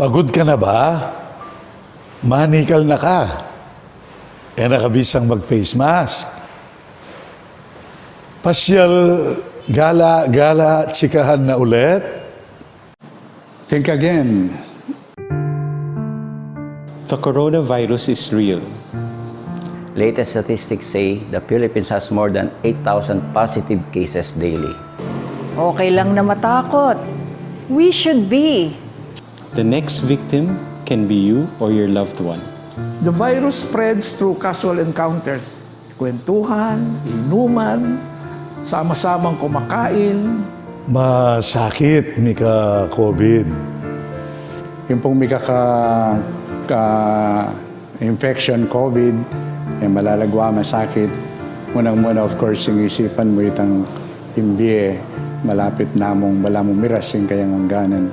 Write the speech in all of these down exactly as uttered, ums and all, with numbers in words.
Pagod ka na ba? Manikal na ka. E na ka bisang mag-face mask. Pasyal, gala-gala, chikahan na ulit. Think again. The coronavirus is real. Latest statistics say the Philippines has more than eight thousand positive cases daily. Okay lang na matakot. We should be. The next victim can be you or your loved one. The virus spreads through casual encounters. Kwentuhan, inuman, sama-samang kumakain. Masakit mika-COVID. Yung pong mika ka, ka infection, COVID, e malalagwa, masakit. Munang-muna, of course, yung isipan mu itang ing bie, malapit na mung, balamu miras ing kayang angganan.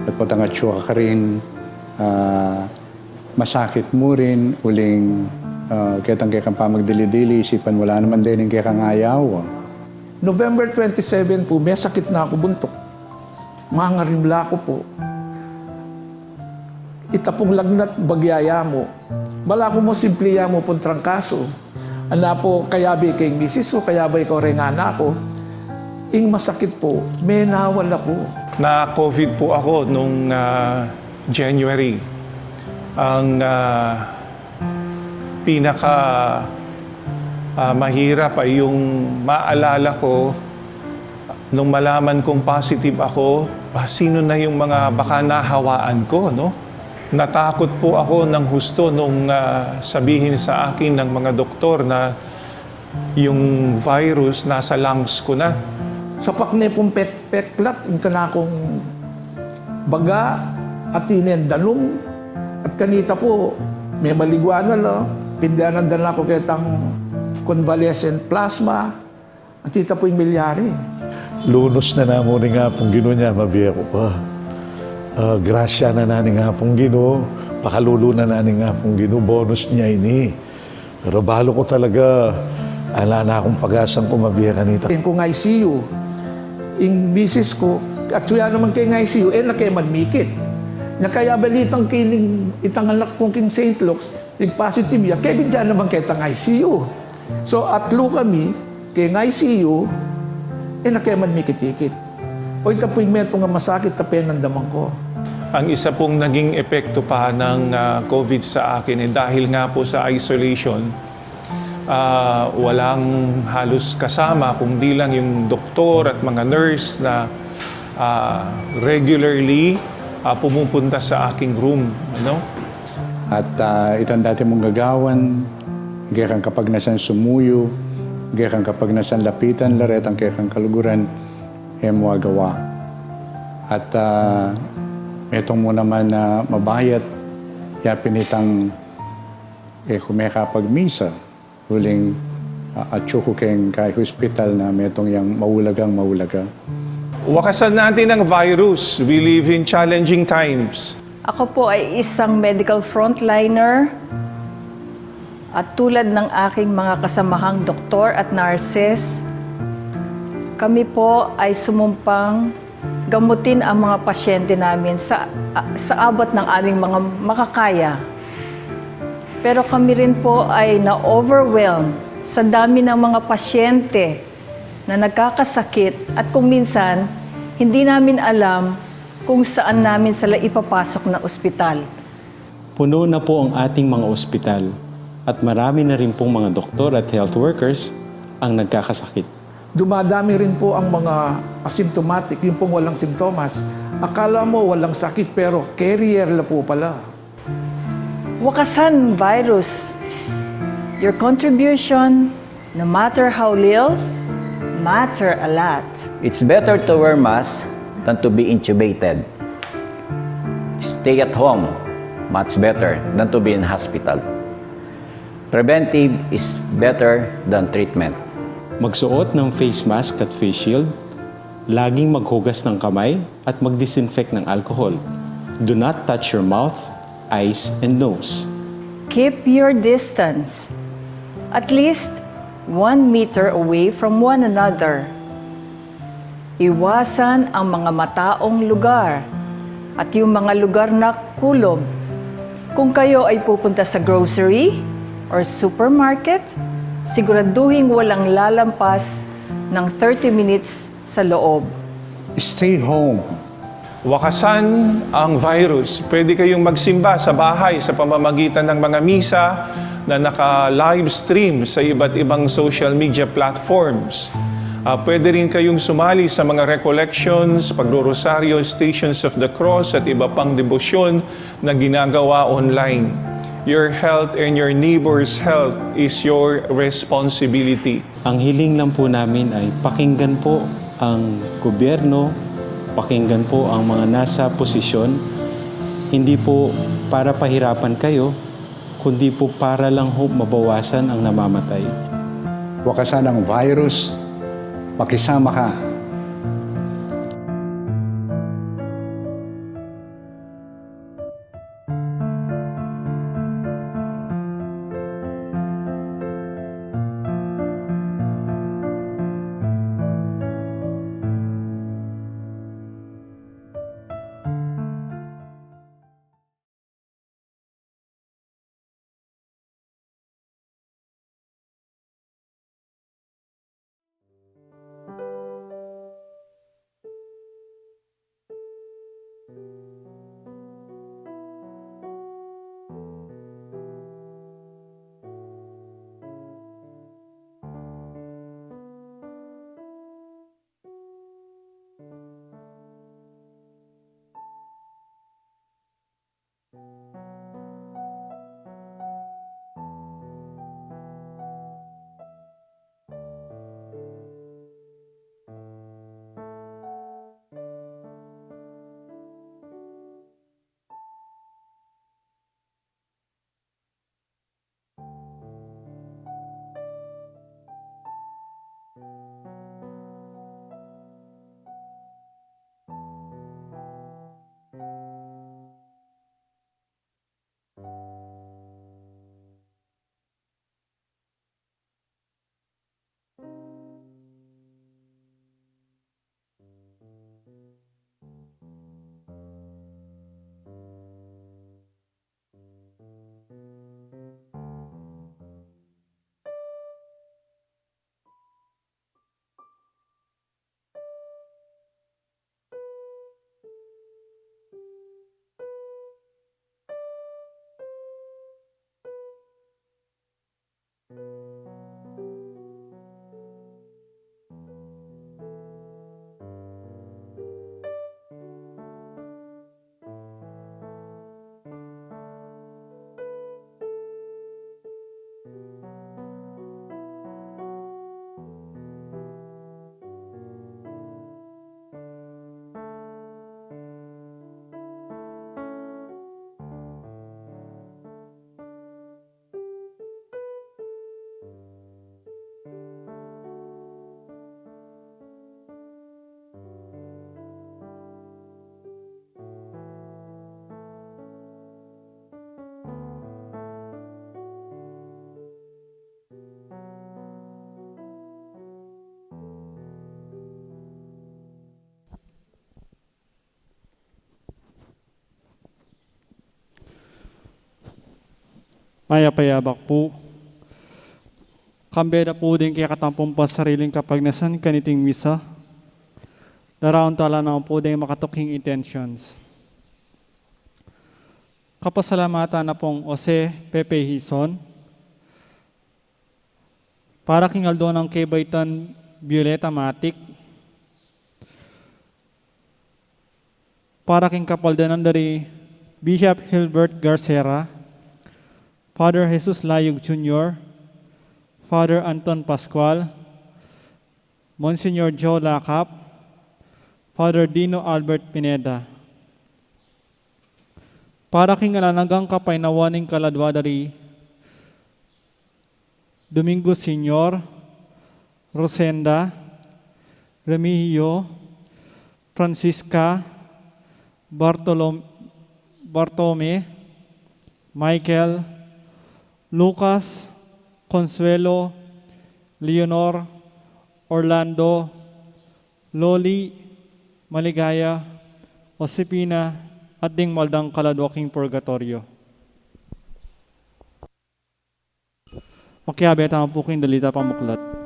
At potang atsu ka karin, ah, masakit mu rin, uling, ah, ketang kekang pamagdili-dili, isipan mu la naman dening kekang ayaw. November twenty-seven pu, mesakit na ku buntuk. Mangarimla ku pu. Ita pung lagnat bagya ya mu. Balaku mu simple ya mu pung trangkasu. Ana pu, kayabe ke ing misis ku, kayabe ke reng anak ku. Ing masakit pu, menawala pu. Na-COVID pu aku nung, ah, January. Ang, ah, pinaka, ah, mahirap ay yung maalala ko nung malaman kong positive ako, ah, sino na yung mga baka nahawaan ko, no? Natakot po ako ng husto nung, ah, sabihin sa akin ng mga doktor na yung virus nasa lungs ko na. Sapak ne pung pek-, peklat ing kanakung baga, atin ne danum, at kanita pu, memaligwa na la, pindanan da na ku ketang convalescent plasma, at ita pu ing milyari. Lunus na namu ning Apung Ginu, nya mabie ku pa. Ah, grasya na na ning Apung Ginu, pakalulu na na ning Apung Ginu, bonus ne ini. Pero balu ku talaga, ala na kung pag-asang kumabie kanita. Ing kung I C U, ing misis ku, atsu ya naman keng I C U, e na ke man mikit. Nya kaya balitang kining itang anak kung king Saint Luke's, ig positive ya, kebit ya naman ketang I C U. So, atlu kami, keng I C U, e na ke man mikit-ikit. O, ita pu ing metung a masakit a penandaman ku. Ang isa pong naging epekto pa ng, ah, COVID sa akin, eh, dahil nga po sa isolation, ah, walang halos kasama, kung di lang yung doktor at mga nurse na, ah, regularly, ah, pumupunta sa aking room, ano? At, ah, itang dati mung gagawan, kekang kapagnasan sumuyu, kekang kapagnasan lapitan la retang kekang kaluguran, e mu agawa. At, ah, metung mu naman a mabayat, ya pin itang, e ku mekapagmisa, uling, ah, atsu ku keng kay hospital na metung yang maulagang maulaga. Wakasan natin ang virus. We live in challenging times. Ako po ay isang medical frontliner at tulad ng aking mga kasamahang doktor at nurses, kami po ay sumumpang gamutin ang mga pasyente namin sa, sa abot ng aming mga makakaya. Pero kami rin po ay na-overwhelm sa dami ng mga pasyente na nagkakasakit at kung minsan, hindi namin alam kung saan namin sila ipapasok na ospital. Puno na po ang ating mga ospital at marami na rin pong mga doktor at health workers ang nagkakasakit. Dumadami rin po ang mga asymptomatic, yung pong walang simptomas. Akala mo walang sakit, pero carrier la po pala. Wakasan virus. Your contribution, no matter how little, matter a lot. It's better to wear mask than to be intubated. Stay at home, much better than to be in hospital. Preventive is better than treatment. Magsuot ng face mask at face shield. Laging maghugas ng kamay at mag-disinfect ng alcohol. Do not touch your mouth, eyes, and nose. Keep your distance, at least one meter away from one another. Iwasan ang mga mataong lugar. at yung mga lugar na kulob. Kung kayo ay pupunta sa grocery or supermarket, siguraduhing walang lalampas ng thirty minutes sa loob. Stay home. Wakasan ang virus. Pwede kayong magsimba sa bahay sa pamamagitan ng mga misa na naka-live stream sa iba't ibang social media platforms. Ah, pwede rin kayong sumali sa mga recollections, pagrorosaryo, Stations of the Cross at iba pang debosyon na ginagawa online. Your health and your neighbor's health is your responsibility. Ang hiling lang po namin ay pakinggan po ang gobyerno, pakinggan po ang mga nasa posisyon, hindi po para pahirapan kayo, kundi po para lang ho mabawasan ang namamatay. Wakasan ang virus. Makisama ka. Mayap a yabak pu. Kambe da pu ding kekatamung pasariling kapagnasan kaniting misa, daraun tala naman pu ding makatuking intentions. Kapasalamatan na pung Jose Pepe Hizon, para king aldo nang kebaitan Violeta Matic, para king kapaldanan da ri Bishop Hilbert Garcera, Father Jesus Layug Junior, Father Anton Pascual, Monsignor Joe Lacap, Father Dino Albert Pineda. Para king alang anggang kapaynawan ning kaladwa da ri Domingo Senior, Rosenda, Remigio, Francisca, Bartolom-, Bartome, Michael, Lucas, Consuelo, Leonor, Orlando, Loli, Maligaya, Josefina, at ding maldang kaladwa king purgatoryo. Makiabe tamu pu king Dalita Pamuklat.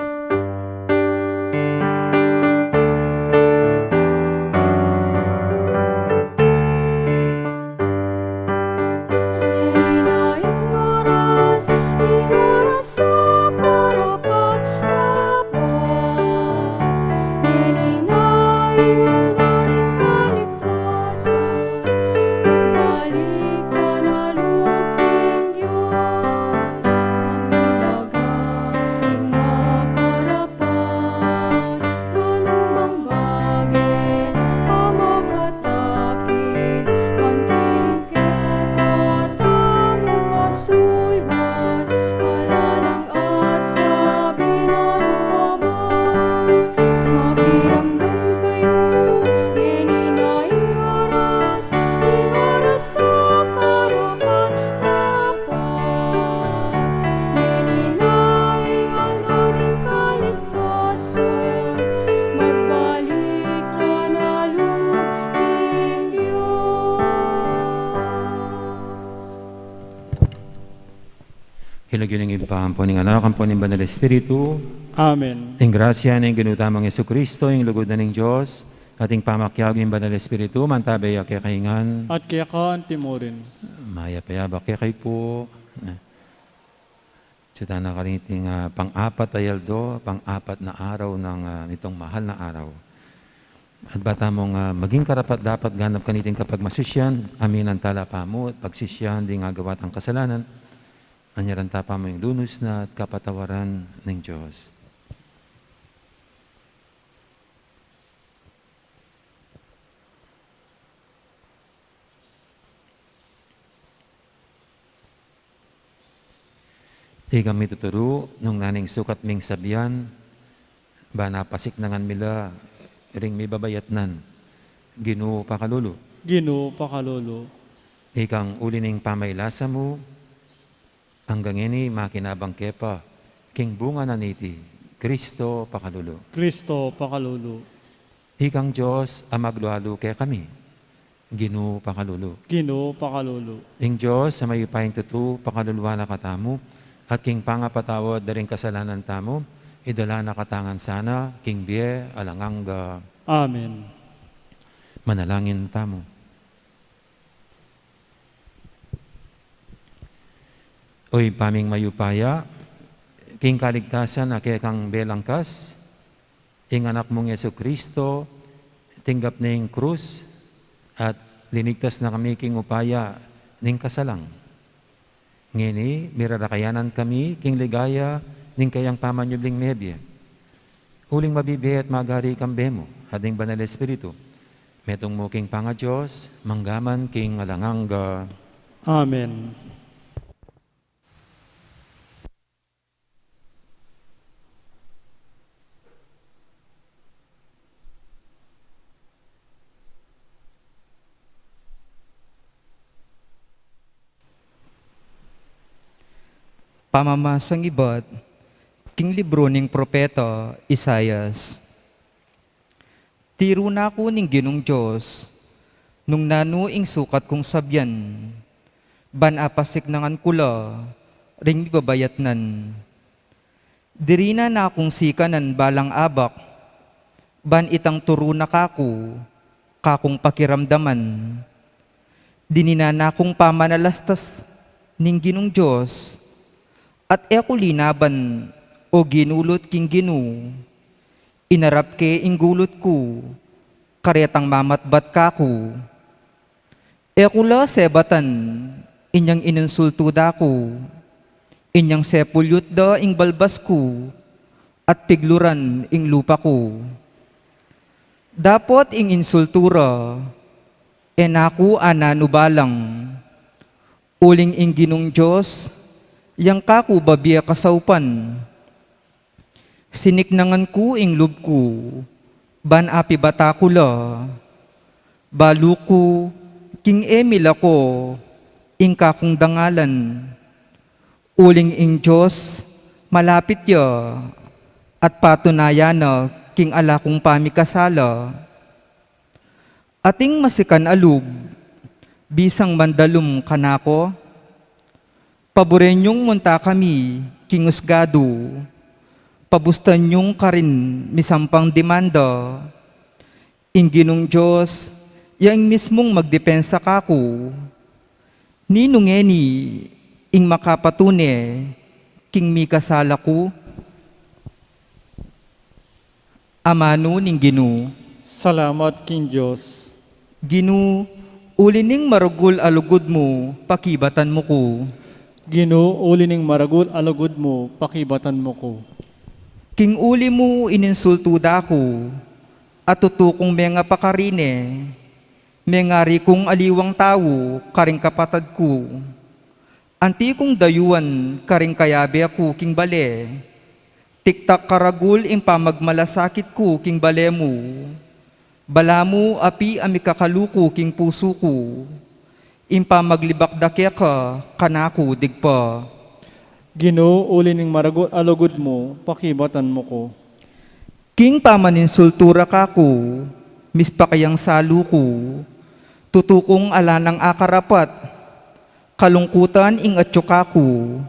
King lagyu ning Ibpa, ampo ning Anak, ampo ning Banal Espiritu. Amen. Ing grasya ning Ginu tamung Jesucristo, ing lugud na ning Dios, at ing pamakiabe ning Banal Espiritu, mantabe ya kekayu ngan. At keka antimurin. Mayap a abak kekayu pu. Atyu tana karin king, ah, pang-apat a aldo, pang-apat na araw ng, ah, nitong mahal na araw. At ba tamung, ah, maging karapat-dapat ganap kaniting kapagmasusian, aminan tala pamu at pagsisian ding agawa tang kasalanan, anyaran ta pamu ing lunus na at kapatawaran ning Dios. Ikang mituturu, nung naning sukat ming sabian, ban apasiknangan mi la ring mibabayatnan, Ginu pakalulu. Ginu pakalulu. Ikang uli ning pamailasa mu, anggang ngeni makinabang ke pa king bunga na niti, Kristo pakalulu. Kristo pakalulu. Ikang Dios a maglualu kekami, Ginu pakalulu. Ginu pakalulu. Ing Dios a mayupayang tutu pakaluluan na katamu, at king pangapatawad da ring kasalanan tamu, idala na katamu ngan sana king bie alang angga. Amen. Manalangin tamu. O Ibpa ming mayupaya, king kaligtasan a kekang belangkas, ing Anak mung Jesucristo, tinggap ne ing krus, at linigtas na kami king upaya ning kasalang. Ngeni, mirarakayanan kami king ligaya ning kayang pamanyubling mebie. Uling mabibie at magari kambe mu, at ning Banal Espiritu, metung mu king pangaDios, mangga man king alang angga. Amen. Pamamasang ibat king libru ning propeta Isaias. Tiru na ku ning Ginung Dios, nung nanu ing sukat kung sabian, ban apasiknangan ku la ring mibabayatnan. Diri na na kung sikanan balang abak, ban itang turu na kaku, kakung pakiramdaman. Dininan na kung pamanalastas ning Ginung Dios, at e ku linaban o ginulut king Ginu. Inarap ke ing gulut ku, karetang mamatbat kaku. E ku la sebatan inyang inunsultu da ku, inyang sepulyut da ing balbas ku, at pigluran ing lupa ku. Dapot ing insultu ra, e na ku ananu balang. Uling ing Ginung Dios, yang kaku babie kasaupan. Siniknangan ku ing lub ku, ban apibata ku la. Balu ku, king e milako ing kakung dangalan. Uling ing Dios, malapit ya, at patunayan na king ala kung pamikasala. Ating masikan a lub, Bisang mandalum kanaku, paburen yung munta kami king usgadu, pabustan yung karin misampang demanda. Ing Ginung Dios, ya ing mismung magdepensa kaku. Ninu ngeni ing makapatune king mikasala ku? Amanu ning Ginu. Salamat king Dios. Ginu, uli ning maragul a lugud mu, pakibatan mu ku. Ginu, uli ning maragul a lugud mu, pakibatan mu ku. King uli mu ininsultu da ku, at tutu kung mengapakarine, mengari kung aliwang tau karing kapatad ku. Anti kung dayuan karing kayabe ku king bale. Tiktak karagul ing pamagmalasakit ku king bale mu. Balamu api a mikakaluku king pusu ku. Ing pamaglibak da keka kanaku digpa. Ginu, uli ning maragul a lugud mu, pakibatan mu ku. King pamaninsultu ra kaku, mispak yang salu ku, tutu kung ala nang akarapat, kalungkutan ing atyu kaku,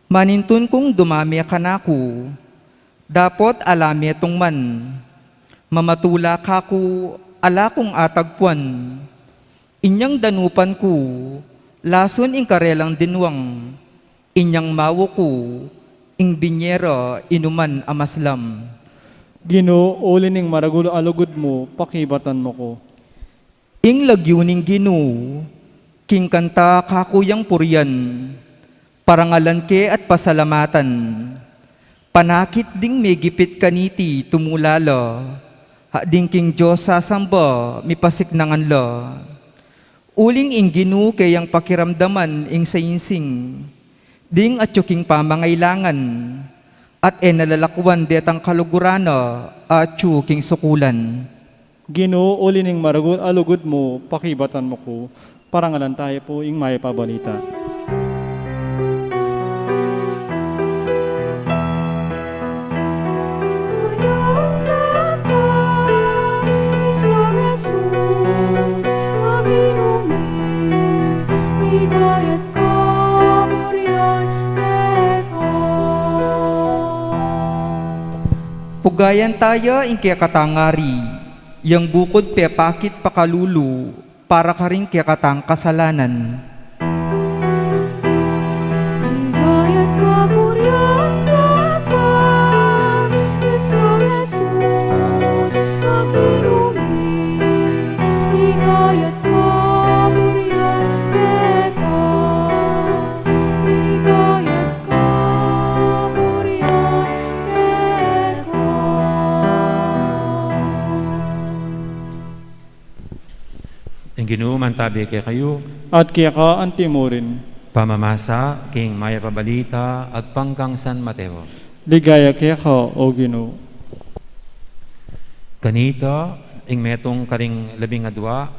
manintun kung dumame kanaku, dapot ala metung man, mamatula kaku, ala kung atagpuan, inyang danupan ku, lasun ing karelang dinwang, inyang mawu ku, ing binye ra inuman a maslam. Ginu, uli ning maragul a lugud mu, pakibatan mu ku. Ing lagyu ning Ginu, king kanta kaku yang purian, parangalan ke at pasalamatan. Panakit ding megipit kaniti tumula la, ha ding king Dios sasamba, mipasiknangan la. Uling ing Ginu keyang pakiramdaman ing sainsing ding atyu king pamangailangan, at e na lalakwan detang kaluguran na atyu king sukulan. Ginu, uli ning maragul a lugud mu, pakibatan mu ku. Parangalan tayu pu ing mayap a balita. Purian keka, Kristong Jesus, a Ginu mi, ligaya at kapurian keka. Pugayan taya ing kekatang ari, yang bukud pepakit pakalulu, para karing kekatang kasalanan. Ligaya at kapurian keka, Kristong Jesus, a Ginu mi. Ligaya at kapurian keka, ligaya at kapurian keka. Ing Ginu mantabi kekayu. At keka anti murin. Pamamasa king mayap a balita agpang kang San Mateo. Ligaya keka, O Ginu. Kanita, ing metung karing labing adua,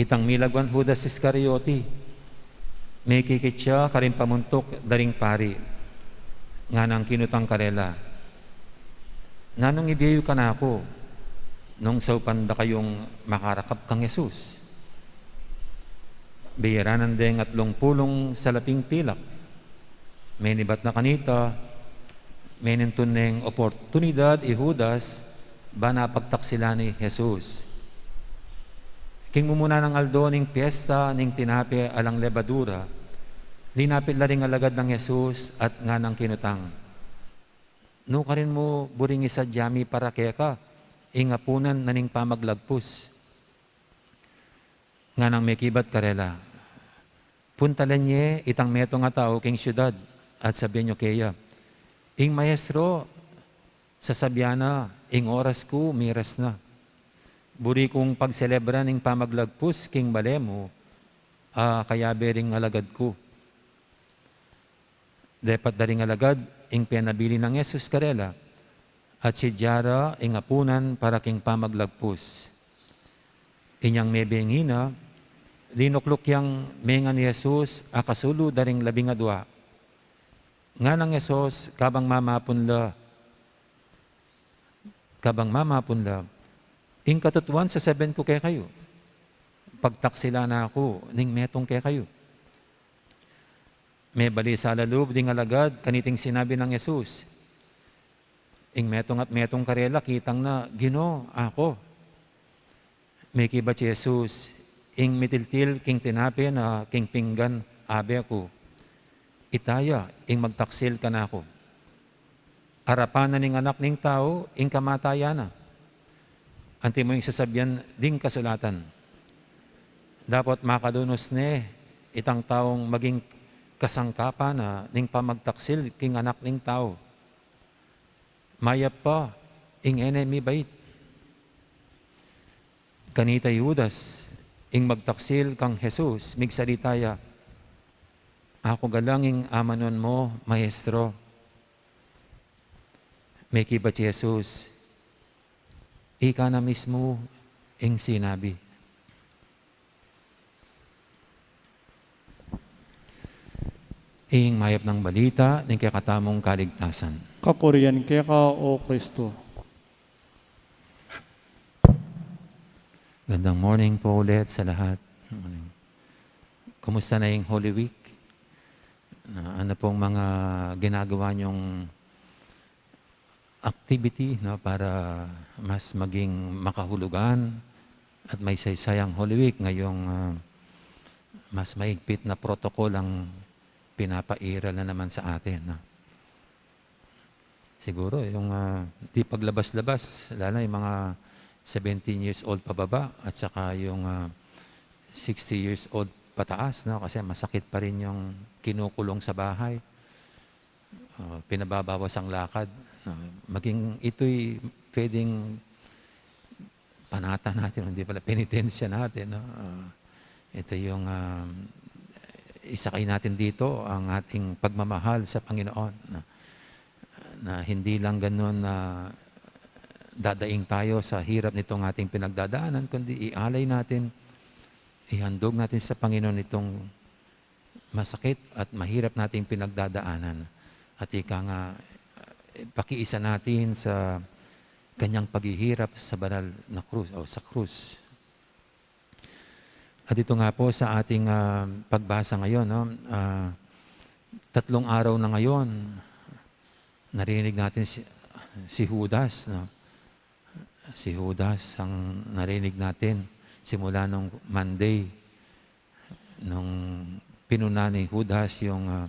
itang milagwan Judas Iscariote, mekikit ya karing pamuntuk da ring pari, nganang kinutang karela, "Nanung ibie yu kanaku nung saupan da kayung makarakap kang Jesus?" Biyaranan deng atlung pulung salaping pilak. Menibat na kanita, menintun neng oportunidad i Judas, ban apagtaksilan i Jesus. King mumuna nang aldo ning piesta ning tinape alang lebadura, linapit la ring alagad nang Jesus at nganang kinutang, "Nukarin mu buring isadya mi para keka ing apunan na ning pamaglagpus?" Nganang mekibat karela, "Puntalan ye itang metung a tau king siudad at sabian yu keya, 'Ing Maestro sasabian na, ing oras ku miras na. Buri kung pagselebran ing pamaglagpus king bale mu, a kayabe ring alagad ku.'" Depat da ring alagad ing penabilin nang Jesus karela, at sidya ra ing apunan para king pamaglagpus. Inyang mebie ngina, linukluk yang mengan i Jesus a kasulu da ring labing adua. Nganang Jesus kabang mamapun la, kabang mamapun la, "Ing katutuan sasabian ku kekayu, pagtaksilan na ku ning metung kekayu. Mebali sa lalub ding alagad kaniting sinabi nang Jesus. Ing metung at metung karela kitang na, "Ginu, aku." Mekibat i Jesus, "Ing mitiltil king tinape na king pinggan abe ku, ita ya ing magtaksil kanaku. Arapan na ning Anak ning Tau ing kamatayan na." Antimo ing sasabian ding kasulatan, dapot makadunus ne itang taung maging kasangkapan na ning pamagtaksil king Anak ning Tau. Mayap pa ing e ne mibait. Kanita i Judas, ing magtaksil kang Jesus, migsalita ya, "Aku galang ing amanuan mu, Maestro." Mekibat i Jesus, "Ika na mismu ing sinabi." Ing mayap nang balita ning kekatamung kaligtasan. Kapurian keka, O Kristo. Gandang morning po ulit sa lahat. Morning. Kumusta na ing Holy Week? Na, ano pong mga ginagawa niyong activity, no, para mas maging makahulugan at may saysayang Holy Week ngayong, ah, mas mahigpit na protocol ang pinapairal na naman sa atin, no? Siguro yung, ah, di paglabas-labas, lalo na yung mga seventeen years old pababa at saka yung, ah, sixty years old pataas, no? Kasi masakit pa rin yung kinukulong sa bahay. Ah, pinababawas ang lakad. Ah, maging ito'y pwedeng panata natin, hindi pala, penitensya natin, no? Ah, ito yung, ah, isakay natin dito ang ating pagmamahal sa Panginoon, no? Na hindi lang ganun na dadaing tayo sa hirap nitong ating pinagdadaanan, kundi ialay natin, ihandog natin sa Panginoon itong masakit at mahirap nating pinagdadaanan. At ika nga, pakiisa natin sa kanyang paghihirap sa banal na krus, o sa krus. At ito nga po sa ating, ah, pagbasa ngayon, no? Ah, tatlong araw na ngayon, narinig natin si, si Judas, no? Si Judas ang narinig natin simula nung Monday, nung pinuna ni Judas yung, ah,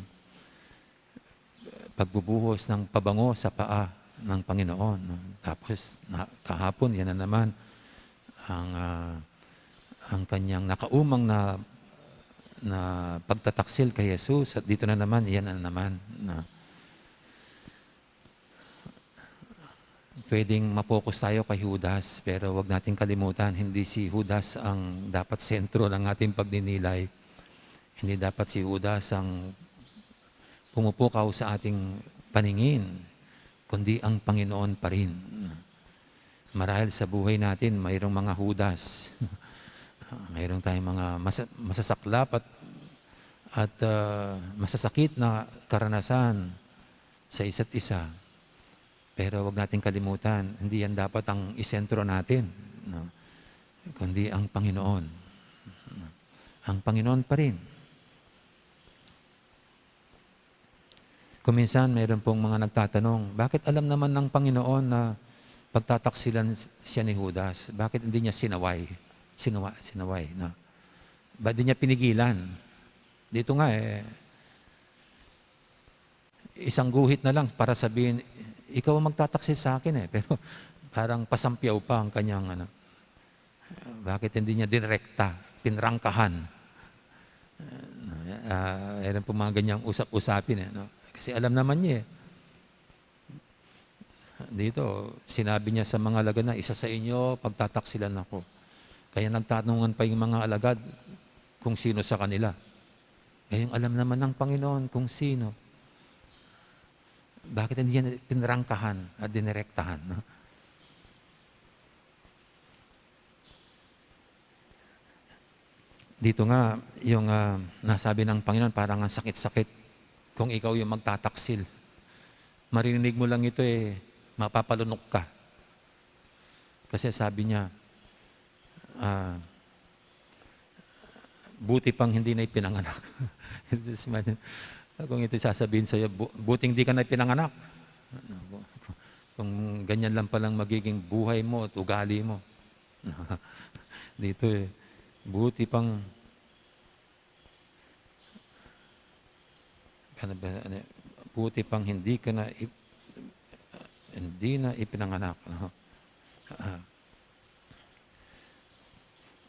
pagbubuhos ng pabango sa paa ng Panginoon, no? Tapos, na, kahapon, yan na naman ang, ah, ang kanyang nakaumang na, na pagtataksil kay Jesus, at dito na naman, yan na naman, no? Pwedeng mapokus tayo kay Judas, pero wag nating kalimutan, hindi si Judas ang dapat sentro ng ating pagninilay. Hindi dapat si Judas ang pumupukaw sa ating paningin, kundi ang Panginoon pa rin. Marahil sa buhay natin, mayroong mga Judas. Mayroong tayong mga masa-, masasaklap at, at, ah, masasakit na karanasan sa isa't isa. Pero wag nating kalimutan, hindi yan dapat ang isentro natin, no? Kundi ang Panginoon. Ang Panginoon pa rin. Kung minsan, mayroon pong mga nagtatanong, "Bakit alam naman ng Panginoon na pagtataksilan siya ni Judas? Bakit hindi niya sinaway?" Sinawa-, sinaway, no? Ba't di niya pinigilan? Dito nga, eh, isang guhit na lang para sabihin, "Ikaw ang magtataksil sa akin, eh." Pero parang pasampyaw pa ang kanyang, ano, bakit hindi niya dinirekta, pinrangkahan? Ah, meron po mga ganyang usap-usapin, eh, no? Kasi alam naman niya, eh. Dito, sinabi niya sa mga alagad na, "Isa sa inyo, pagtataksilan ako." Kaya nagtatanungan pa yung mga alagad kung sino sa kanila. Ngayong alam naman ng Panginoon kung sino. Bakit hindi niya pinrangkahan at dinirektahan, no? Dito nga, yung, ah, nasabi ng Panginoon, parang ang sakit-sakit. Kung ikaw yung magtataksil, marinig mo lang ito, eh, mapapalunok ka. Kasi sabi niya, ah, Buti pang hindi na ipinanganak. Just imagine, kung ito sasabihin sa'yo, "Bu-, buting di ka na ipinanganak." Kung ganyan lang palang magiging buhay mo at ugali mo. Dito eh, buti pang, ano ba, ano, buti pang hindi ka na ip-, hindi na ipinanganak, no? Ah.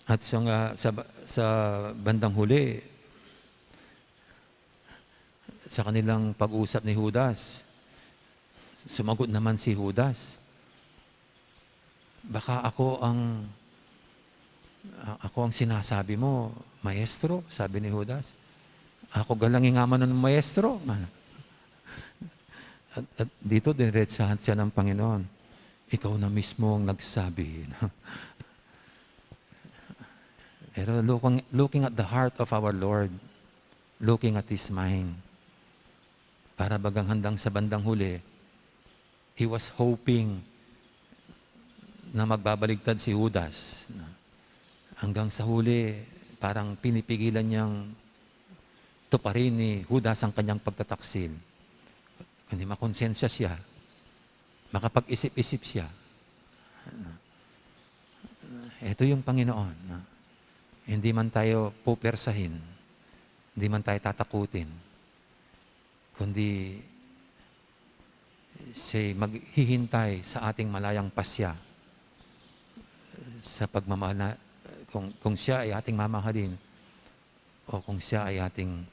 At sa nga, sa ba-, sa bandang huli, sa kanilang pag-usap ni Judas, sumagot naman si Judas, "Baka ako ang, a-, ako ang sinasabi mo, Maestro," sabi ni Judas. "Ako galang ing ama ng Maestro." At, at dito, diniretsahan siya ng Panginoon. "Ikaw na mismo ang nagsabi." Pero looking, looking at the heart of our Lord, looking at His mind, para bagang handang sa bandang huli, He was hoping na magbabaligtad si Judas. Hanggang sa huli, parang pinipigilan niyang tuparin ni Judas ang kanyang pagtataksil. Kundi makonsensya siya, makapag-isip-isip siya. Ito yung Panginoon, no? Hindi man tayo pupersahin, hindi man tayo tatakutin, kundi siya'y maghihintay sa ating malayang pasya, sa pagmamahal na, kung, kung siya ay ating mamahalin o kung siya ay ating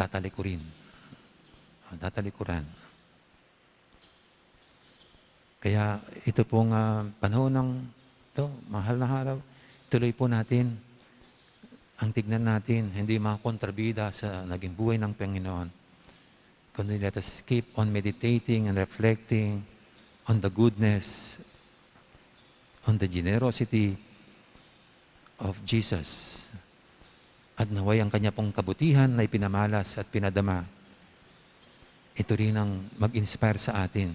tatalikurin, o tatalikuran. Kaya ito pong, ah, panahon ng, ito, mahal na araw, tuloy po natin ang tignan natin, hindi mga kontrabida sa naging buhay ng Panginoon, kundi let us keep on meditating and reflecting on the goodness, on the generosity of Jesus. At naway ang kanya pong kabutihan na ipinamalas at pinadama, ito rin ang mag-inspire sa atin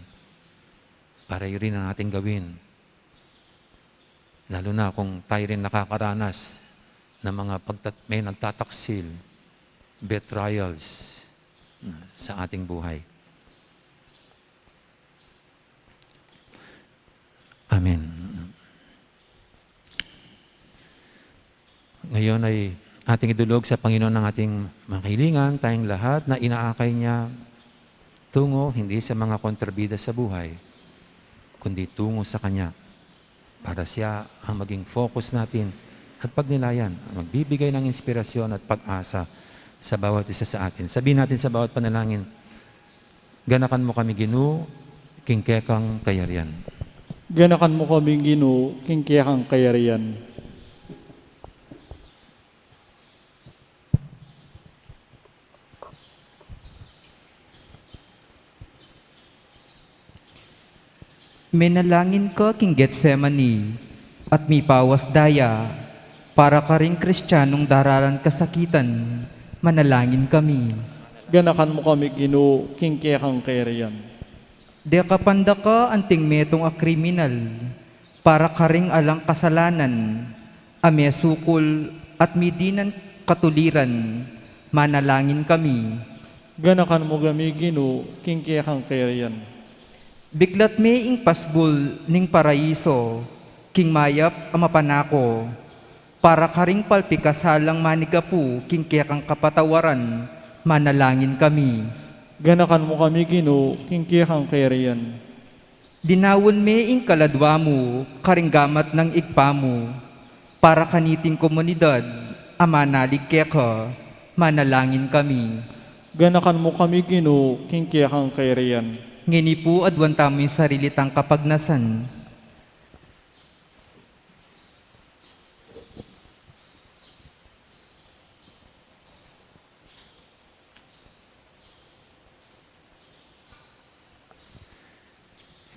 para yun rin ang ating gawin. Lalo na kung tayo rin nakakaranas ng mga pagtat-, may nagtataksil, betrayals, na sa ating buhay. Amen. Ngayon ay ating idulog sa Panginoon ang ating mga kahilingan, tayong lahat na inaakay niya tungo hindi sa mga kontrabida sa buhay, kundi tungo sa Kanya, para Siya ang maging focus natin at pagnilayan, ang magbibigay ng inspirasyon at pag-asa sa bawat isa sa atin. Sabihin natin sa bawat panalangin, "Ganakan mu kami, Ginu, king kekang kayarian." Ganakan mu kami, Ginu, king kekang kayarian. Menalangin ka king Getsemani at mipawas daya para karing Kristianong daralan kasakitan, manalangin kami. Ganakan mu kami, Ginu, king kekang kayarian. Dekapan da ka anting metung a kriminal, para karing alang kasalanan, a mesukul at midinan katuliran, manalangin kami. Ganakan mu kami, Ginu, king kekang kayarian. Biklat me ing pasbul ning paraiso, king mayap a mapanako, para karing palpikasalang manigapu king kekang kapatawaran, manalangin kami. Ganakan mu kami, Ginu, king kekang kayarian. Dinaun me ing kaladwa mu karing gamat nang Ibpa mu, para kaniting komunidad a manalig keka, manalangin kami. Ganakan mu kami, Ginu, king kekang kayarian. Ngeni pu, aduan tamu ing sarili tang kapagnasan.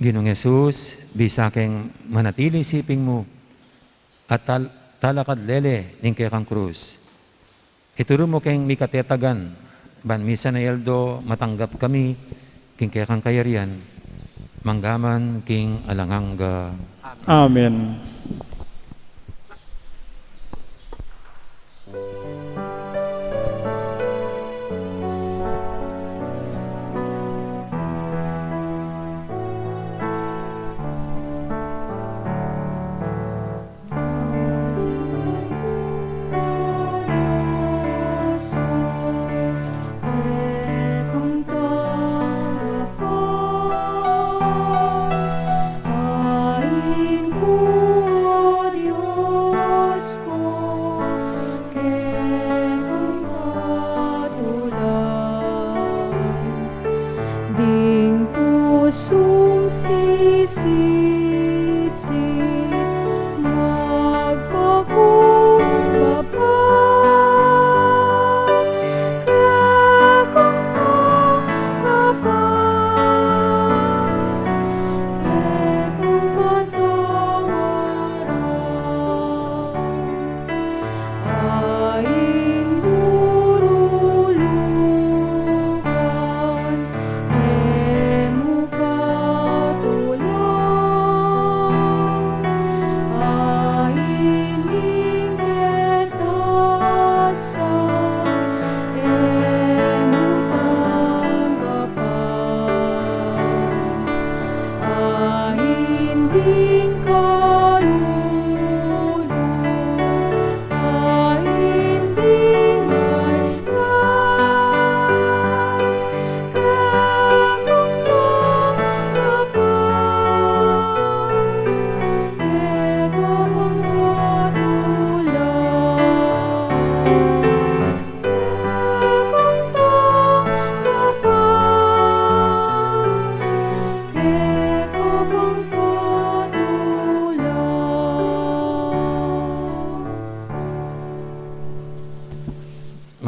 Ginung Jesus, bisa keng manatili siping mu at tal-, talakad lele ning kekang krus. Ituru mu keng mikatetagan, ban misan a aldo matanggap kami king kekang kayarian, manggaman king alang angga. Amen.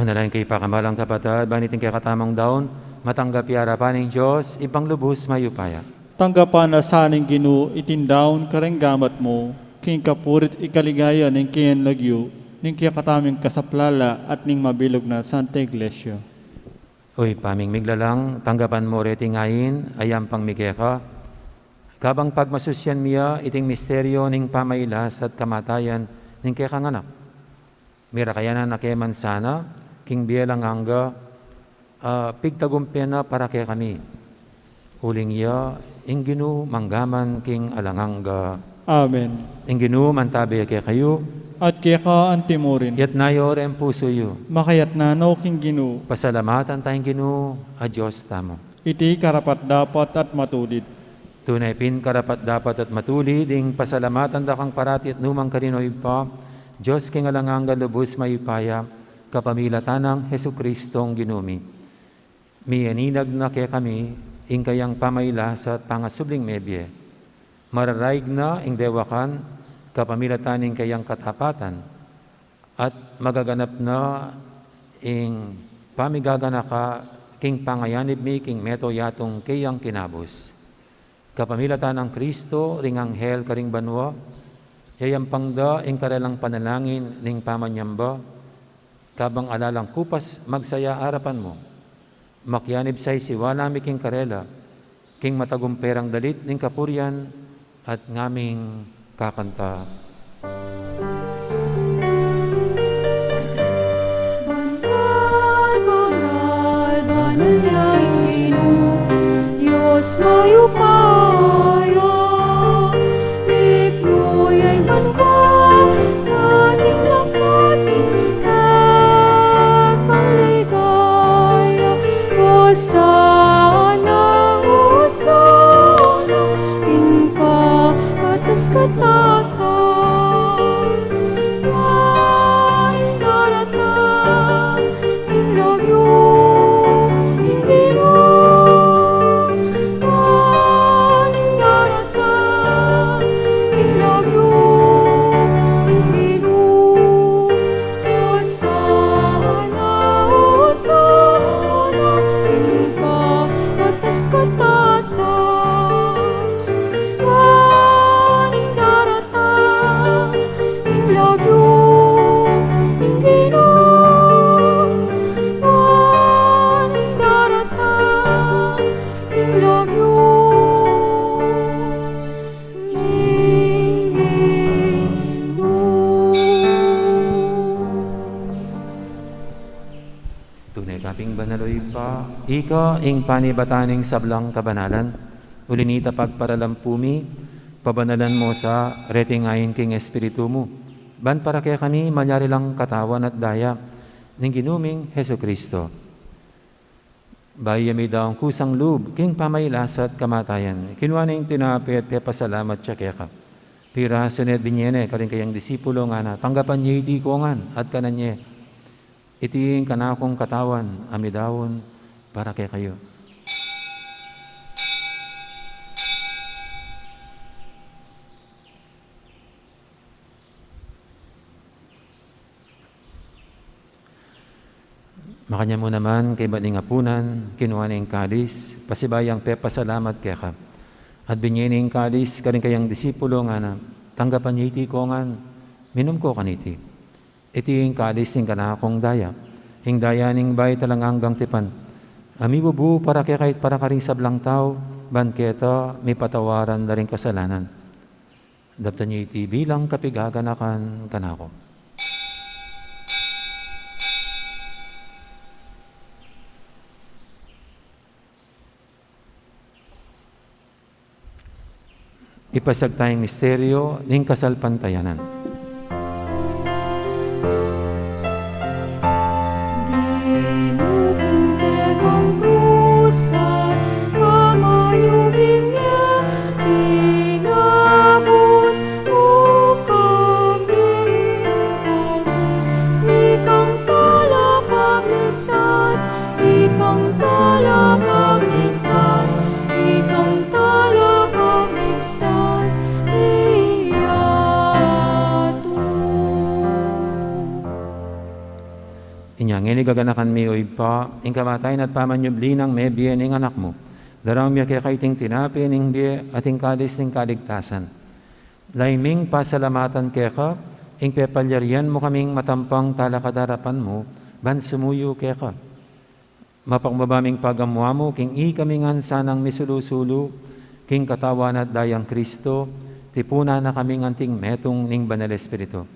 Manalangin kayu, pakamalan kung kapatad, ban iting kekatamung daun matanggap ya arapan ning Dios, Ibpang lubus mayupaya. Tanggapan na sa ning Ginu iting daun kareng gamat mu, king kapuri't ikaligaya ning kayang lagyu, ning kekatamung kasaplalan at ning mabilug nang Santa Iglesia. O Ibpa ming miglalang, tanggapan mu reting ain a yampang mi keka, kabang pagmasusyan mi ya iting misteryu ning pamailas at kamatayan ning kekang Anak. Mirakayanan na ke man sana king bie alang angga, a pigtagumpe na para kekami. Uling ya ing Ginu mangga man king alang angga. Amen. Ing Ginu mantabe kekayu. At keka antimurin. Iyatas yu reng pusu yu. Makayatas no king Ginu. Pasalamatan taya ing Ginu a Dios tamu. Iti karapat-dapat at matulid. Tune pin karapat-dapat at matulid ing pasalamatan da kang parati at nukarin man, O Ibpa, Dios king alang angga lubus mayupaya, kapamilatan nang Jesucristong Ginu mi. Miyaninag na kekami ing kayang pamailas at pangasubling mebie. Mararaig na ing dewakan, kapamilatan ning kayang katapatan, at magaganap na ing pamigaganaka king pangayanib mi king mabilug a kayang kinabus. Kapamilatan nang Cristo ring anghel karing banua, yayampang da ing karelang panalangin ning pamanyamba, kabang ala lang kupas magsaya arapan mu. Makianib sa isiwala mi king karela, king matagumpe rang dalit ning kapurian at ngaming kakanta. Banal, banal, banal ya ing Ginu, Dios mayupaya. Mipnu ya ing banua, at ing dapat ing kekang ligaya. Hosana, Hosana, king kakatas-katasan. Ban ing daratang king lagyu ning Ginu, ban ing daratang king lagyu ning Ginu. Hosana, Hosana, king kakatas-katasan. Ban ing daratang king lagyu ning Ginu, ban ing daratang king lagyu ning Ginu. Tune ka pin banal, O Ibpa, ika ing panibatan ning sablang kabanalan. Uli na nita pagparalampu mi, pabanalan mu sa reting ain king Espiritu mu, ban para kekami malyari lang katawan at daya ning Ginu ming Jesucristo. Bayu ya midaun kusang lub king pamailas at kamatayan, kinua ne ing tinape at pepasalamat ya keka. Pirasu ne at binie ne karing kayang disipulo, ngana, tanggapan ye iti kongan at kanan ye. Iti ing kanakung katawan a midaun para kekayu. Makanyan mu naman, kaybat ning apunan, kinua ne ing kalis, pasibayu yang pepasalamat keka. At binie ne ing kalis karing kayang disipulo, ngana, tanggapan ye iti kongan, minum ko kaniti. Iti ing kalis ning kanakung daya, ing daya ning bayu at alang anggang tipan, a mibubu para kekayu at para karing sablang tau, ban keta mipatawaran la ring kasalanan. Daptan ye iti bilang kapigaganakan kanaku. Ipasiag taya ing misteryu ning kasalpantayanan. Ginu, king kekang krus at pamanyubling mie, kinabus mu kami, ikang talapagligtas, ikang talapagligtas, ikang talapagligtas, iyatu. Ngeni gaganakan mi, o Ibpa, ing kamatayan at pamanyubli nang mebie ning Anak mu. Daraun mi keka iting tinape ning bie at ing kalis ning kaligtasan. Lalu ming pasalamatan keka ing pepalyarian mu kaming matampang talakad king arapan mu, ban sumuyu keka. Mapakumbaba ming pagamu-amu king ikami ngan sanang misulu-sulu king katawan at dayang Kristo, tipunan na kaming anting metung ning Banal Espiritu.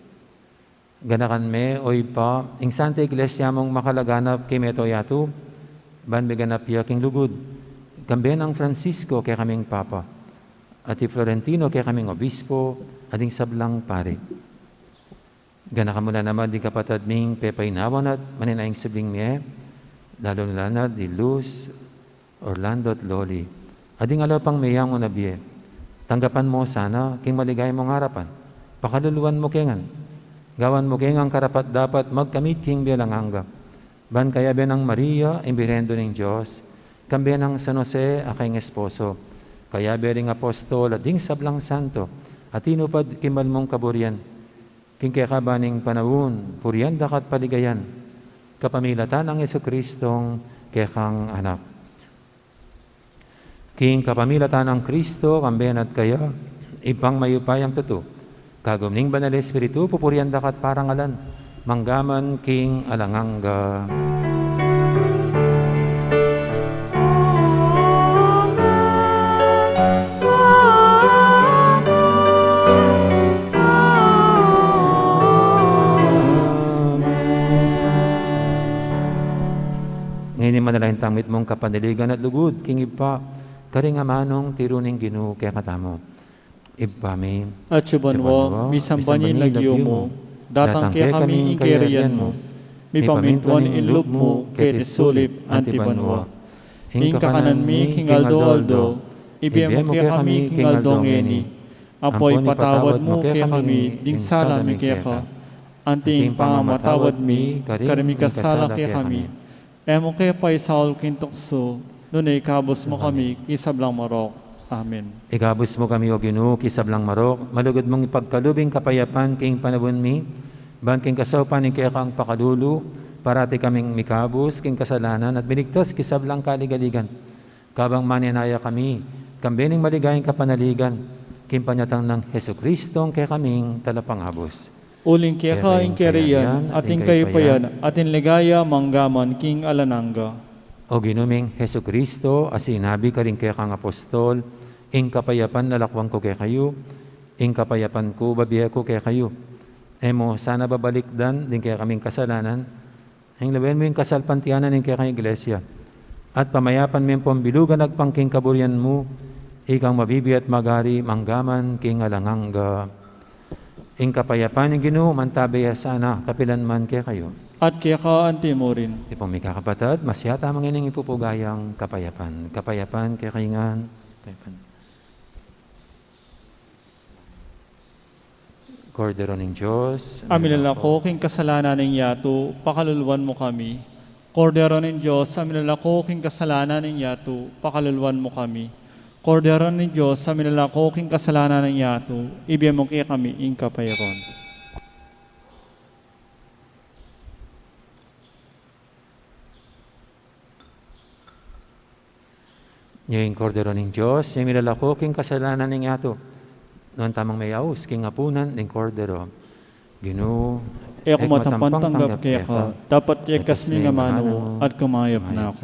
Ganakan me, o Ibpa, ing Santa Iglesia mung makalaganap king mabilug a yatu, ban miganap ya king lugud, kambe nang Francisco kekaming Papa, at i Florentino kekaming Obispo, at ding sablang pari. Ganakan mu la naman ding kapatad ming pepainawan at manenaya king subling mie, lalu na la di Luz, Orlando at Loli, at ding ala pang meyangu na bie. Tanggapan mu sana king maligaya mung arapan. Pakaluluan mu ke ngan. Gawan mu ke ngan karapat-dapat magkamit king bie alang angga. Ban kayabe nang Maria, ing Birhen Indu ning Dios, kambe nang San Jose a kayang esposo, kayabe ring apostol at ding sablang santo a tinupad king banal mung kaburian, king kekaban ning panaun, purian da ka at paligayan, kapamilatan nang Jesucristong kekang Anak. King kapamilatan nang Kristo, kambe na at kaya, Ibpang mayupayang tutu, kagum ning Banal Espiritu, pupurian da ka at parangalan, mangga man king alang angga. Ngeni manalangin tang mitmung kapanaligan at lugud king Ibpa, karing amanung tiru ning Ginu kekatamu. Ibpa mi, atsu ka banua, misamban ya ing lagyu mu, datang kekami ing kayarian mu, mipamintuan ing lub mu keti sulip anti banua. Ing kakanan mi king aldo-aldo, ibie mu kekami king aldo ngeni, ampo ipatawad mu kekami ding sala mi keka, anti ing pamamatawad mi karing mikasala kekami. E mu ke paisaul king tuksu, nune ikabus mu kami king sablang marok. Amen. Ikabus mu kami, O Ginu, king sablang marok, malugud mung ipagkalub ing kapayapan king panaun mi, ban king kasaupan ning kekang pakalulu, parati kaming mikabus king kasalanan at miligtas king sablang kaligaligan. Kabang manenaya kami, kambe ning maligayang kapanaligan, king panyatang nang Jesucristong kekaming Talapangabus. Uling keka ing kayarian, at ing kayupayan, at ing ligaya mangga man king alang angga. O Ginu ming Jesucristo, a sinabi karing kekang apostol, ing kapayapan lalakwan ku kekayu, ing kapayapan ku bibie ku kekayu. E mu sana babalikdan ding kekaming kasalanan, ing lawen mu ing kasalpantayanan ning kekang Iglesia, at pamayapan me ampong bilugan agpang king kaburian mu, ikang mabibie at magari mangga man king alang angga. Ing kapayapan ning Ginu mantabe ya sana kapilan man kekayu. At keka anti murin. Ibpang mikakapatad, masyata mung ining ipupuga yang kapayapan. Kapayapan kekayu ngan. Kapayapan. Kordero ning Dios, a milalako king kasalanan ning yatu, pakaluluan mu kami. Kordero ning Dios, a milalako king kasalanan ning yatu, pakaluluan mu kami. Kordero ning Dios, a milalako king kasalanan ning yatu, ibie mu kekami ing kapayapan. Nya ing Kordero ning Dios, a milalako king kasalanan ning yatu. Nuan tamung meyaus king apunan ning Kordero. Ginu, e ku matampang tanggap keka, dapot ikaskas me ing amanu mu, at kumayap na ku.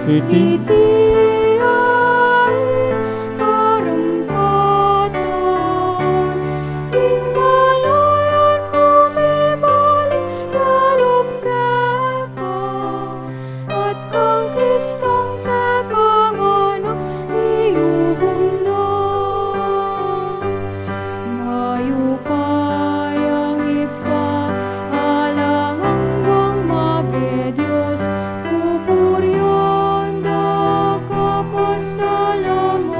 Iti ay karempatan, ing malayan mu mibalik lub keka, at kang Kristong kekang anak miyubuk na. Mayupayang Ibpa, alang anggang mabie Dios, pupurian da ka, pasalamatan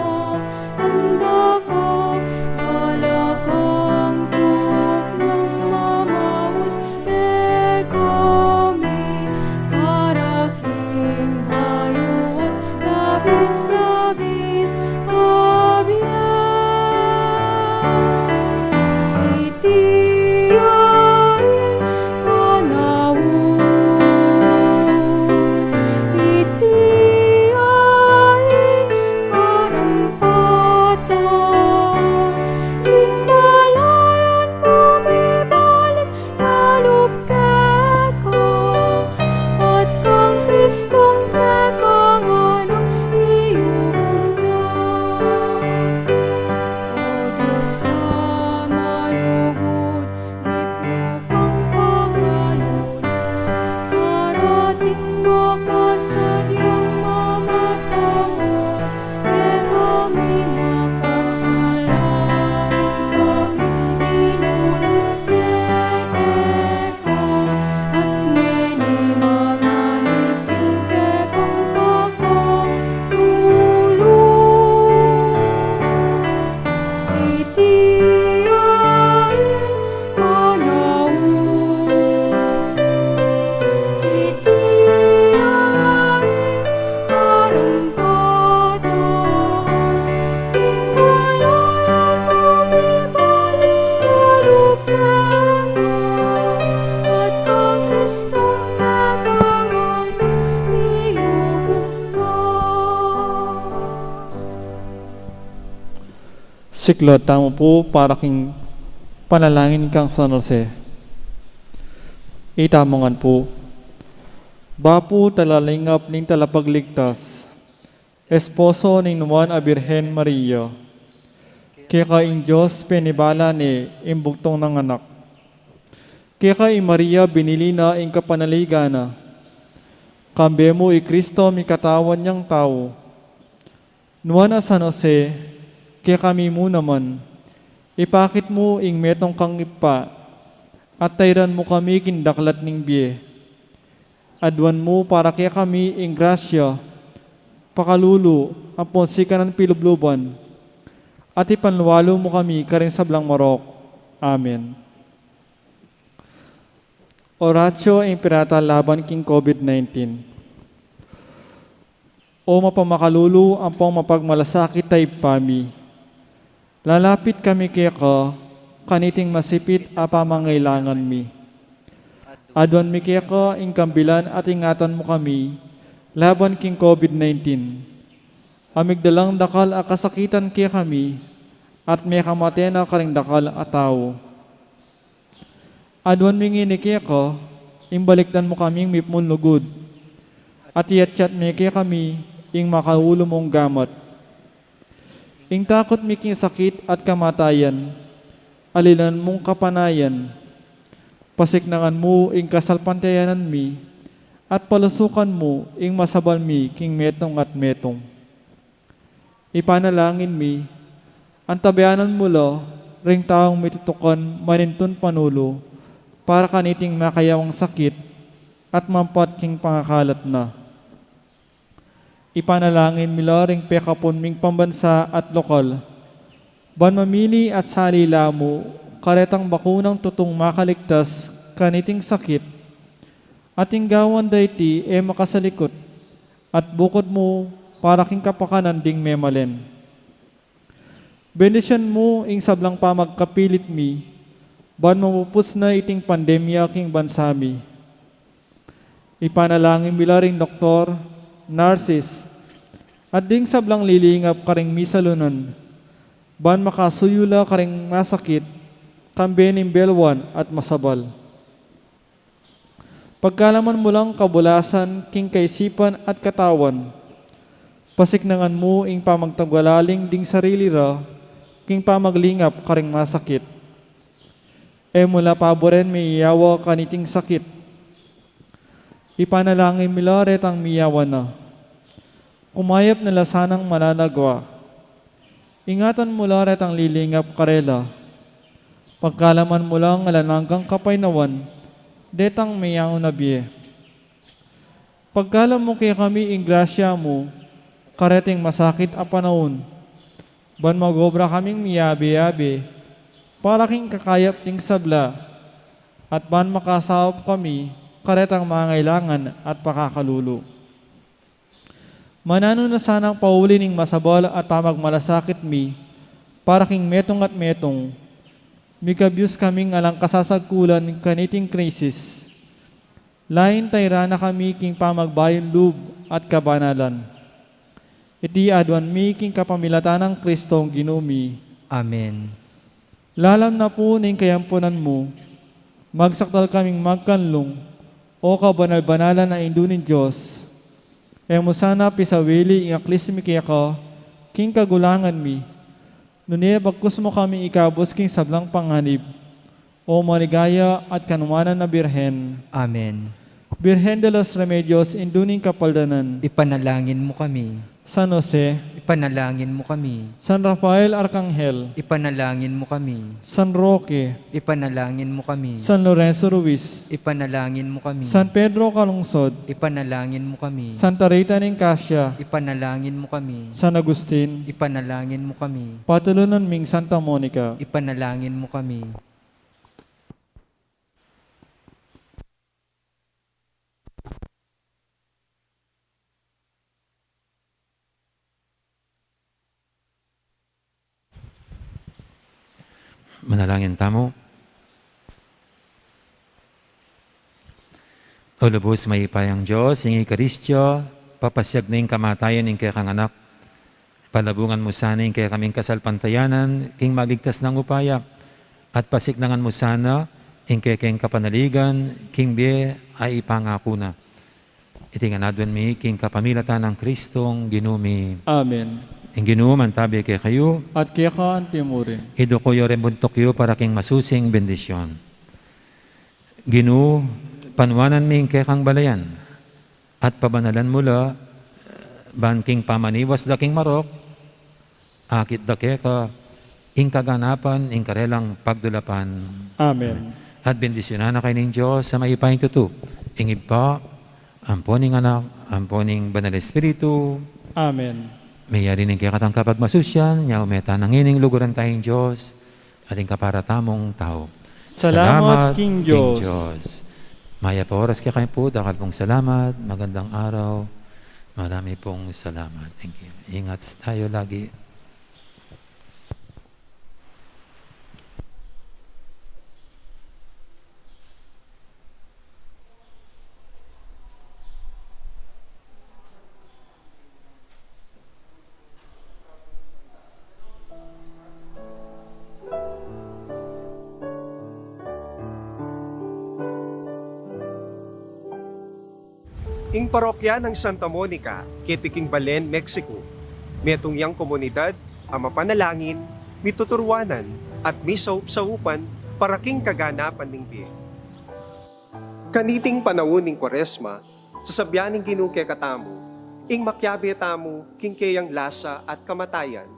da ka, ala kang tuknang mamaus kekami, para king bayu at labis-labis a bie. Iti ay panaun, iti ay karempatan, ing malayan mu mibalik lub keka, at kang Kristong kekang anak miyubuk na. O Dios a malugud, ibnu kang pakalulu, para ding makasadyang mamatabang kekami, makasalanan kami, inulud keke ka, at ngeni manganib king kekang pakalulu. Iti ay panaun, iti ay karempatan, ing malayan mu mibalik lub keka, at kang Kristong kekang anak miyubuk na. Siklaud tamu pu para king panalangin kang San Jose. Itamu ngan pu. Bapu, talalingap ning Talapagligtas, esposo ning Nuan a Birhen Maria, keka ing Dios penibala ne ing bugtung nang anak. Keka i Maria binili na ing kapanaligan na. Kambe mu i Kristo mikatawan yang tau. Nuan a San Jose, kekami mu naman, ipakit mu ing metung kang Ibpa, at tairan mu kami king daklat ning bie. Aduan mu para kekami ing grasya, pakalulu, ampon sikanan pilubluban, at ipanlualu mu kami karing sablang marok. Amen. Oratio Imperata laban king COVID nineteen. O mapamakalulu ampong mapagmalasakit a Ibpa mi, lalapit kami keka kaniting masipit a pamangailangan mi. Aduan mi keka ing kambilan at ingatan mu kami laban king COVID nineteen. A migdalang dakal a kasakitan kekami at mekamate na karing dakal a tau. Aduan mi ngeni keka, ing balikdan mu kaming mipmun lugud, at iyatyat me kekami ing makaulu mung gamat. Ing takut mi king sakit at kamatayan, alilan mung kapanayan, pasiknangan mu ing kasalpantayanan mi, at palusukan mu ing masabal mi king metung at metung. Ipanalangin mi, antabayanan mu la ring taung mitutukan manintun panulu para kaniting makayawang sakit at mampat king pangakalat na. Ipanalangin mi la ring pekapun ming pambansa at lokal, ban mamili at sali la mu karetang bakunang tutung makaligtas kaniting sakit, at ing gawan da iti e makasalikut, at bukud mu para king kapakanan ding memalen. Bendisyunan mu ing sablang pamagkapilit mi, ban mamupus na iting pandemya king bansa mi. Ipanalangin mi la ring doktor, nurses, at ding sablang lilingap karing misalunan, ban makasuyu la karing masakit, kambe ning belwan at masabal. Pagkalaman mu lang kabulasan king kaisipan at katawan, pasiknangan mu ing pamagtagwalaling ding sarili ra king pamaglingap karing masakit. E mu la paburen miyawa kaniting sakit. Ipanalangin mi la retang miyawa na. Kumayap na la sanang malalagwa. Ingatan mu la retang lilingap karela. Pagkalaman mu lang alang anggang kapaynawan detang mayaun a bie. Pagkalam mu kekami ing grasya mu kareting masakit a panaun, ban mag-obra kaming miyabe-yabe para king kakayap ding sabla, at ban makasaup kami karetang mangailangan at pakakalulu. Mananu na sanang pauli ning masabal at pamagmalasakit mi para king metung at metung, mikabyus kaming alang kasasagkulan kaniting krisis. Lain tayran na kami king pamagbayung lub at kabanalan. Iti aduan mi king kapamilatan nang Kristong Ginu mi. Amen. Lalam na pu ning kayampunan mu, magsakdal kaming magkanlung, O kabanal-banalan a Indu ning Dios. E mu sana pisawili ing aklis mi keka king kagulangan mi, nune bagkus mu kami ikabus king sablang panganib, O maligaya at kanuanan a Birhen. Amen. Birhen de los Remedios, Indu ning Kapaldanan. Ipanalangin mu kami. San Jose. Ipanalangin mu kami. San Rafael Arkanghel. Ipanalangin mu kami. San Roque. Ipanalangin mu kami. San Lorenzo Ruiz. Ipanalangin mu kami. San Pedro Calungsod. Ipanalangin mu kami. Santa Rita ning Cascia. Ipanalangin mu kami. San Agustin. Ipanalangin mu kami. Patulunan ming Santa Monica. Ipanalangin mu kami. Manalangin tamu. O lubus mayupayang Dios, ing Eukaristia, papasiag na ing kamatayan ning kekang Anak. Palabungan mu sana ing kekaming kasalpantayanan king magligtas nang upaya, at pasiknangan mu sana ing kekeng kapanaligan king bie a ipangaku na. Iti ngan aduan mi king kapamilatan nang Kristong Ginu mi. Amen. Ing Ginu mantabe kekayu. At keka antimurin. Iduku yu ring buntuk yu para king masusing bendisyon. Ginu, panuanan mi ing kekang balayan, at pabanalan mu la, ban king pamaniwas da king marok, akit da keka ing kaganapan ning karelang pagdulapan. Amen. At bendisyunan na kayu ning Dios a mayupayang tutu, ing Ibpa, ampo ning Anak, ampo ning Banal Espiritu. Amen. Meyari ning kekatang kapagmasusyan, nya ume tana ngening luguran taya ing Dios, at ing kapara tamung tau. Salamat king Dios. Mayap a oras kekayu pu, dakal pung salamat, magandang araw, marami pung salamat. Thank you. Ingat tayo lagi. Ing parokya nang Santa Monica, keti king Belen, Mexico. Metung yang komunidad a mapanalangin, mituturuanan, at misaup-saupan para king kaganapan ning bie. Kaniting panaun ning Kuaresma, sasabyan ning Ginu kekatamu ing makiabe tamu king keyang lasa at kamatayan.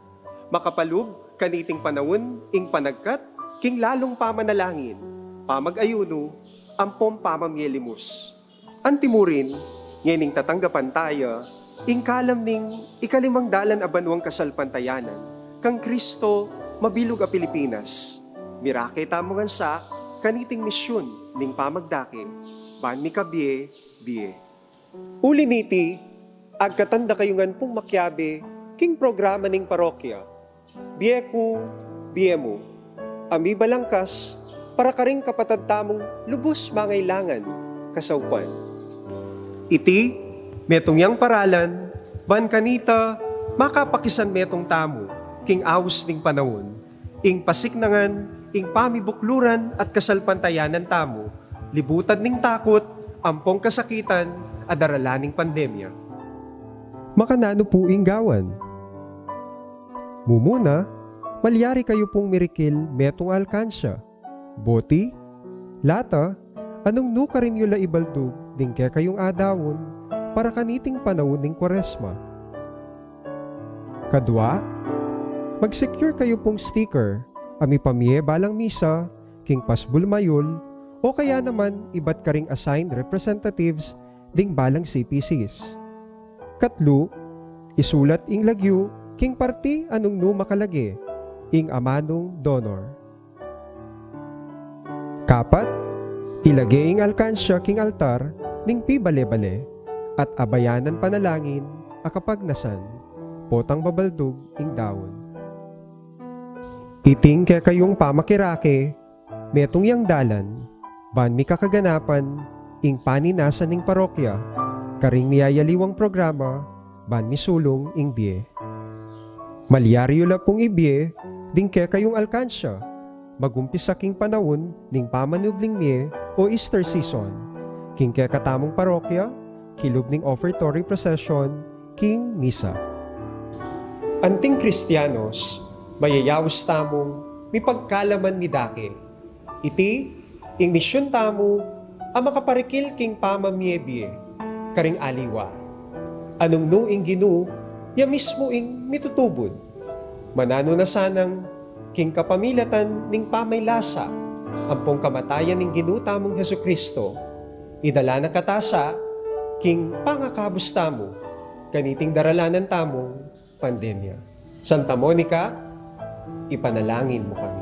Makapalub kaniting panaun ing panagkat king lalung pamanalangin, pamag-ayunu, ampong pamamie limus. Antimurin, ngening tatanggapan taya ing kalam ning ikalimang dalan a banwang kasalpantayanan kang Kristo mabilug a Pilipinas. Mirake tamu ngan sa kaniting misyun ning pamagdake ban mikabie-bie. Uli niti, agkatan da kayu ngan pung makiabe king programa ning parokya, Bie Ku, Bie Mu, a mibalangkas para karing kapatad tamung lubus mangailangan kasaupan. Iti metung yang paralan ban kanita makapakisanmetung tamu king aus ning panaun, ing pasiknangan ing pamibukluran at kasalpantayanan tamu, libutan ning takut ampong kasakitan a daralan ning pandemya. Makananu pu ing gawan? Mumuna, malyari kayu pung mirikil metung a alkansya, boti, lata, a nung nu karin yu la ibaldug ding kekayung adaun para kaniting panaun ning Kuaresma. Kadua, mag-secure kayu pung sticker a mipamie balang misa king pasbul mayul o kaya naman ibat karing assigned representatives ding balang C P Cs. Katlu, isulat ing lagyu king parti a nung nu makalage ing amanung donor. Kapat, ilage ing alkansya king altar ning pibale-bale at abayanan panalangin a kapagnasan potang babaldug ing daun. Iting kekayung pamakirake metung yang dalan ban mikakaganapan ing paninasan ning parokya karing miyayaliwang programa ban misulung ing bie. Malyari yu la pung ibie ding kekayung alkansya, magumpisa king panaun ning pamanubling mie o Easter season, king kekatamung parokya, kilub ning offertory procession, king misa. Anting Kristianos, mayayaus tamung mipagkalaman midake. Iti ing misyun tamu a makaparikil king pamamie-bie karing aliwa. Nung nu ing Ginu ya mismu ing mitutubud, mananu na sanang king kapamilatan ning pamaylasa ampong kamatayan ning Ginu tamung Jesucristo, idala na kata sa king pangakabus tamu kaniting daralanan tamung pandemya. Santa Monica, ipanalangin mu kami.